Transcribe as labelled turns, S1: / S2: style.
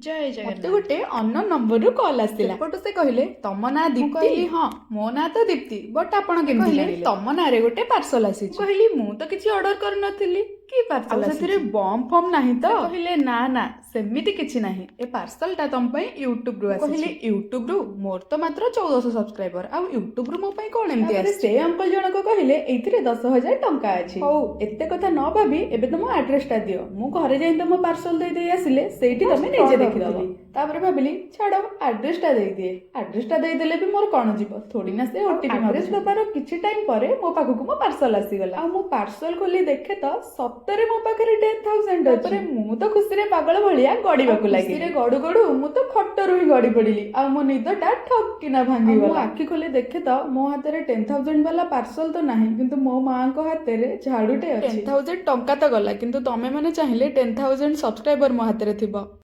S1: ଜୟ
S2: ମତେ
S1: ଜଗନ୍ନାଥ।
S2: ଗୋଟେ ଅନ୍ୟ ନମ୍ବରରୁ କଲ୍ ଆସିଲା। ସେପଟୁ ସେ କହିଲେ, ତମ ନାଁ ଦୀପ୍ତି? କହିଲି, ହଁ, ମୋ ନାଁ ତ ଦୀପ୍ତି, ବଟ୍ ଆପଣ କେମିତି
S1: କହିଲେ,
S2: ଜାଣିଲେ? ତମ ନାଁରେ ଗୋଟେ ପାର୍ସଲ ଆସିଛି। ମୁଁ କହିଲି, ମୁଁ ତ କିଛି ଅର୍ଡର କରିନଥିଲି, କି ପାର୍ସଲ? ସେଥିରେ ବମ୍ ଫମ୍ ନାହିଁ ତ? କହିଲେ, ନା ନା, ସେମିତି କିଛି ନାହିଁ, ଏ ପାର୍ସଲଟା ତମ ପାଇଁ ୟୁଟ୍ୟୁବରୁ ଆସିଛି। କହିଲି, ୟୁଟ୍ୟୁବରୁ? ମୋର ତ ମାତ୍ର 1400 ସବସ୍କ୍ରାଇବର, ଆଉ ୟୁଟ୍ୟୁବରୁ ମୋ ପାଇଁ କଣ ଏମିତି ଆସିଛି? ସେ ଅଙ୍କଲ ଜଣକ କହିଲେ, ଏଇଥିରେ 10,000 ଟଙ୍କା ଅଛି। ହଉ, ଏତେ କଥା ନ ଭାବି ଏବେ ତମ ଆଡ୍ରେସଟା ଦିଅ, ମୁଁ ଘରେ ଯାଇ ତମ ପାର୍ସଲ ଦେଇ ଦେଇ ଆସିଲେ ସେଇଠି ତମେ ନିଜେ ଦେଖିଦବ। ତାପରେ ଭାବିଲି, ଛାଡ, ଆଡ୍ରେସଟା ଦେଇଦିଏ। ଆଡ୍ରେସଟା ଦେଇଦେଲେ ବି ମୋର କଣ ଯିବ? ଥୋଡି ନା ସେ ଓଟିପି। ଆଡ୍ରେସ ଦେବାର କିଛି ଟାଇମ ପରେ ମୋ ପାଖକୁ ମୋ ପାର୍ସଲ ଆସିଗଲା। ଆଉ ମୁଁ ପାର୍ସଲ ଖୋଲି ଦେଖେ ତ ସତରେ ମୋ ପାଖରେ 10,000। ତାପରେ ମୁଁ ତ ଖୁସିରେ ପାଗଳ ଭଳିଆ ଗଡିବାକୁ ଲାଗିଲି। ଖୁସିରେ ଗଡୁ ଗଡୁ ମୁଁ ତ ଖଟରୁ ହିଁ ଗଡି ପଡିଲି ଆଉ ମୋ ନିଦଟା ଠକ୍ କିନା ଭାଙ୍ଗିଗଲା। ମୁଁ ଆଖି ଖୋଲି ଦେଖେ ତ ମୋ ହାତରେ 10,000 ବାଲା ପାର୍ସଲ ତ ନାହିଁ, କିନ୍ତୁ ମୋ ମାଙ୍କ ହାତରେ ଝାଡୁଟେ ଅଛି। 10,000 ଟଙ୍କା ତ ଗଲା, କିନ୍ତୁ ତମେ ମାନେ ଚାହିଁଲେ 10,000 ସବସ୍କ୍ରାଇବର ମୋ ହାତରେ ଥିବ।